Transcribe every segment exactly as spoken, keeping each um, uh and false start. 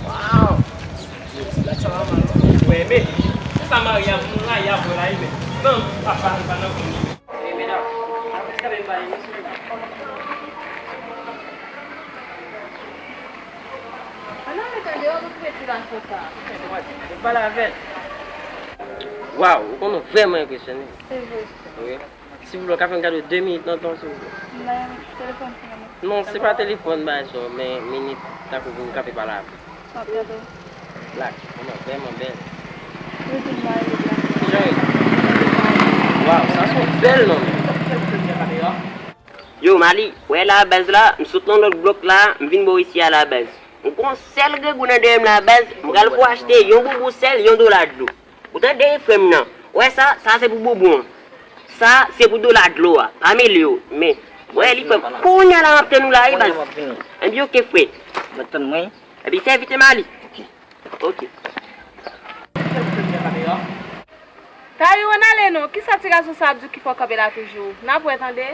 Waw! Mwen renmen. Se sa Maria, moun la, y ap wè la, men. Non, papa, li pa nan komin. Waw, ou konnen, ou vrèman enpresyone. Se vre. Wi. Silvouplè, w ka fè m kado de minit nan tan w, silvouplè? Non, telefòn pou mwen. Non, se pa telefòn bagay sa, men minit, tankou pou m kanpe pale avè w. M ap tande w. Black, ou vrèman bèl. Wi, tou mwen, wi, black. Kijan w ye? Waw, sa se yon bèl non, men. Yo, Mali, wè la baz la, m sot nan lòt blòk la, m vin bò isi a la baz. M gon sèl grangou nan dèyè m la baz, m pral pou achte yon boubou sèl, yon dola dlo. Ou tande frè m nan? Wè sa, sa se pou boubou an. Sa se pou dola dlo a. Pa mele yo. Men, wè li frè m. Kounye a la m ap tann ou la wi baz. Ebyen oke frè. Mwen tann mwen. Ebyen sèvi te Mali. Oke. Tayou, ann ale non. Kisa ti gason sa ap di w ki fè w kanpe la toujou? N ap wè tande.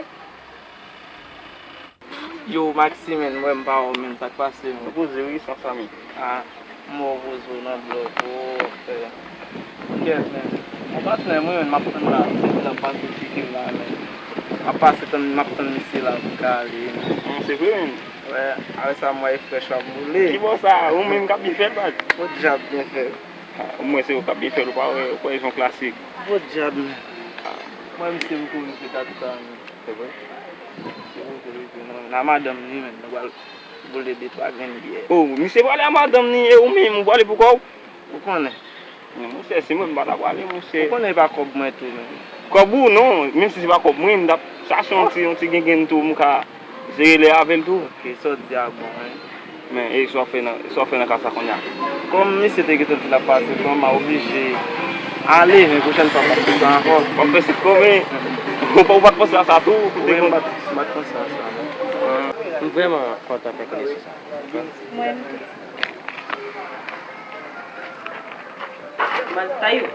Yo, Maximen, m wè m pa wè w menm, sa k pase menm? Ou poze wi, san fanmi. A, m wè w poze w nan blòk, o, frè. Kèt menm. Mon patnè, mwen menm, m ap tann la, depi lè m pase tcheke la menm. M ap pase tann, m ap tann misye la pou m ka ale menm. An, se vre menm? Wè, avè sa m wè e frèch w ap boule. Ki bò sa? Ou menm k ap byen fèt, baz? Podyab byen fèt. A, ou mwen se ou k ap byen fèt, ou pa wè, ou kwè se yon klasik. Podyab menm. Mwen misye m kouri fè ta toutan menm. Se vre? Se pou kouri tou, non. Nan madanm li menm, nou pral boule de twa grenn byè. O, misye prale a madanm li, e ou menm, ou prale pou kò w? Ou konnen. Men monchè, si mwen m pa ta prale, monchè. Ou konnen e pa kòb mwen tou, menm. Kòb ou, non, menm si se pa kòb mwen, m t ap chache yon ti, yon ti gengèn tou, m ka jere lè avè l tou. Oke, sa w di a bon, wi. Men, e sa w fè nan, sa w fè nan ka sa kounye a? Kòm misye te gentan di l ap pase, bon, m a oblije ale, men pwochèn fwa m p ap fè sa ankò. W ap fè sik kò, men ou pa, ou pa t panse a sa tou? Wi, m pa t, m pa t panse a sa, non. M vrèman kontan fè konesans avè w. Mwen tou. Baz Tayou.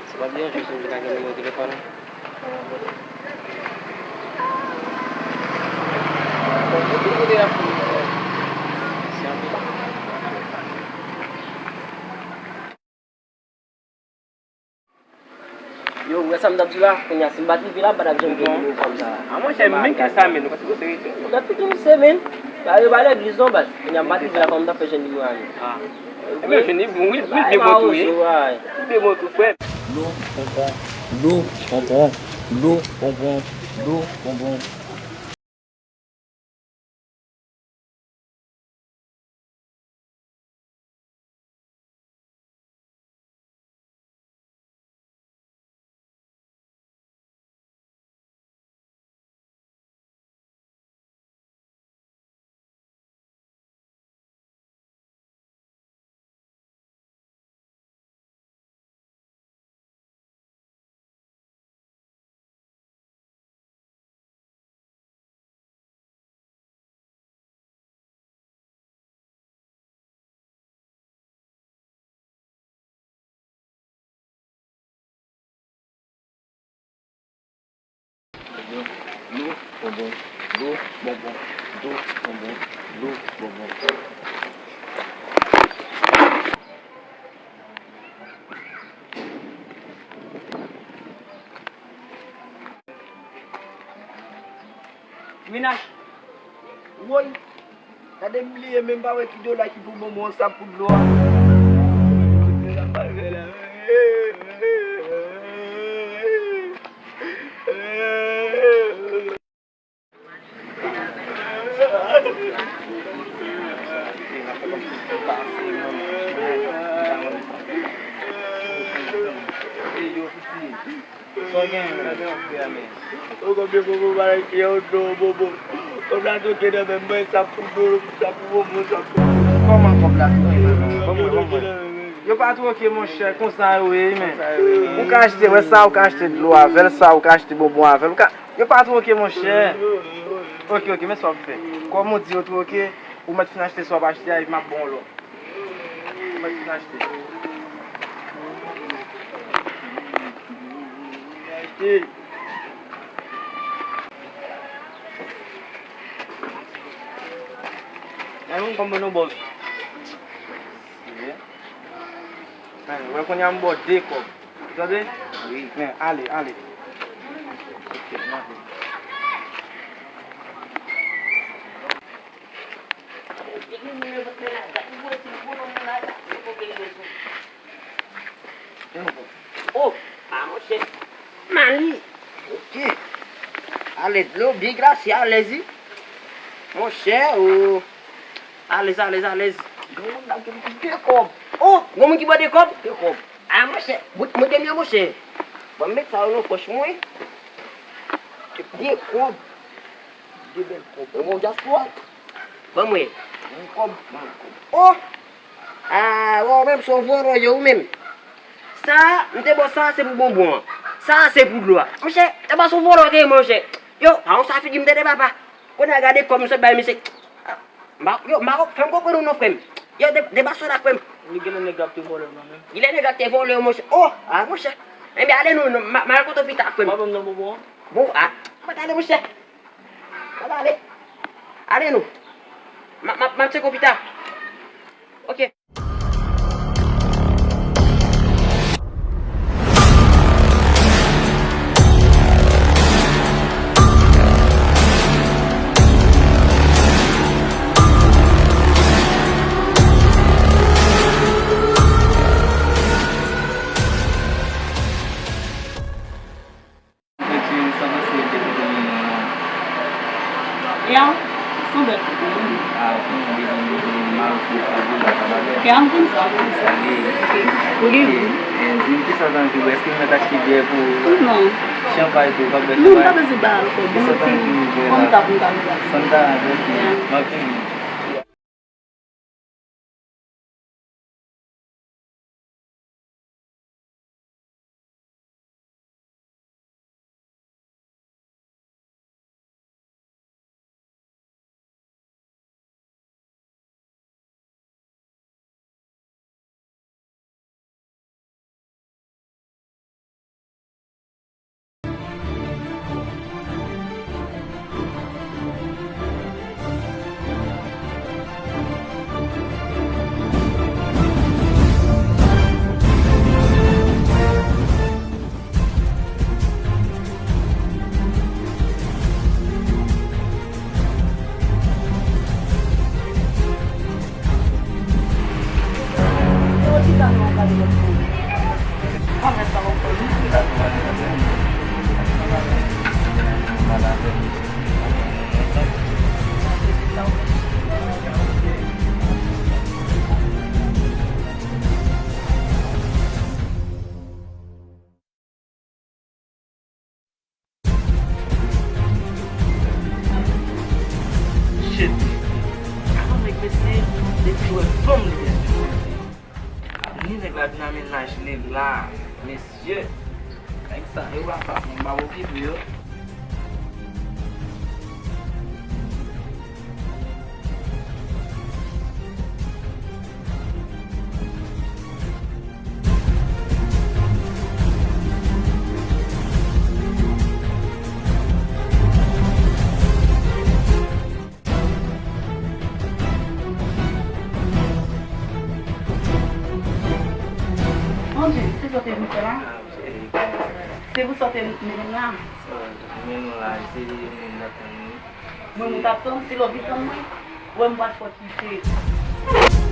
Si w pa deranje, si w vle ka gen nimewo telefòn ou. Bon, nou tou kote n ap fini. Sa m t ap di la, kounye a, si m pa t rive la, m pa t ap janm jwenn nimewo fanm sa a. A, monchè, men kè sa, men, nou pa sipoze rete. Ou gade tout moun se men. Ba, yo ba legliz non, baz. Kounye a, m pa t rive la, kòman m t ap fè jwenn nimewo a, men? A. Ou byen jwenn li, wi, wi, byen bon tou, wi. Ou byen bon tou, frè. Dlo, ponpon, dlo, ponpon, dlo, ponpon, dlo, ponpon. Dlo, dlo, bonbon, dlo, bonbon, dlo, bonbon, dlo, bonbon. Mennaj. Woy. Gade m bliye, men m pa wè ki dola ki pou ban mwen yon sap pou dlo a. Sa w gen, sa w gen, frè, men? Ou konn byen, bobo, bagay ki yon dlo, bobo. Kòb la twoke nan men m, mwen, sa pou dlo, sa pou bonbon, sa pou... Kòman kòb la twoke nan men w? Ban mwen, ban mwen. Yo pa twoke, monchè, konsa yo ye, men. Ou ka achte, wè sa, ou ka achte dlo avè l, sa, ou ka achte bonbon avè l, ou ka, yo pa twoke, monchè. Ok, ok, men sa w ap fè. Kòm ou di yo twoke, ou mèt fin achte sa w ap achte a, epi m ap ba w lòt. Ou mèt fin achte. Achte. Gade yon kòb mwen nan bòs. Men, wè kounye a m ba w de kòb. Ou tande? Wi. Men, ale, ale. Ok, m ale. Oh, ah, monchè. Mali. Ok. Alèz, lo, byen glase, alèz, wi. Monchè, oh. Alèz, alèz, alèz. Granmoun la gen de kòb. Oh, granmoun ki ba de kòb? De kòb. Ah, monchè, mwen, mwen te mye, monchè. Bon, m met sa yo nan pòch mwen. De kòb. De bèl kòb. Yon dyaspora. Ban mwen. Yon kòb. Ban mwen kòb. Oh! Ah, wè, ou menm, se yon vòlò, yo, ou menm. Sa, m te ba w sa, se pou bonbon an. Sa, se pou dlo a. Monchè, e pa se yon vòlò, te, monchè. Yo, pa yon sa figi m te de papa. Kounye a gade kòb m sot bay misye. M pa, yo, m pa fè m konprann ou non, frè m. Yo, de, de pa sa la, frè m. Li genlè nèg la te vòlè w nan menm. Genlè nèg la te vòlè w, monchè. Oh, ah, monchè. Enben, ale nou, nou, m a, m a al kote w pita, frè m. W a ban m nan bonbon an? Bon, ah, mwen t ale, monchè. Mwen t ale. Ale nou. M a, m a, m a tcheke w pita. Ok. Mwen cheri, sa pase depi w te mennen an? Ya, se yon bèl foto wi. A, ou konnen depi m te mennen marouf li pa gen lòt pa bagay. Ya, m konn sa. Sa li ye. Ok. Ou gen gou. E, di m kisa w t anvi bwè? Èske m mèt achte byè pou ou? Non. Chanpay tou, ou p ap bwè chanpay? Non, m pa bezwen bay alkòl. Kisa w t anvi bwè la? Fanta pou m ta bwè. Fanta, ok. Ya. M ap vini. Shit. Avan nèg mesye, depi wè fanm li bèl. Ni nèg la vin nan mennaj li la, mesye. Nèg sa yo pa pa, mwen pa okipe yo. Andy, se sa w te vin fè la? Se pou sa w te mennen m la? Mennen w la, se li menm n ap tann wi. Mwen, mwen t ap tann, se lè w vin tann mwen, wè m pral fè w kite.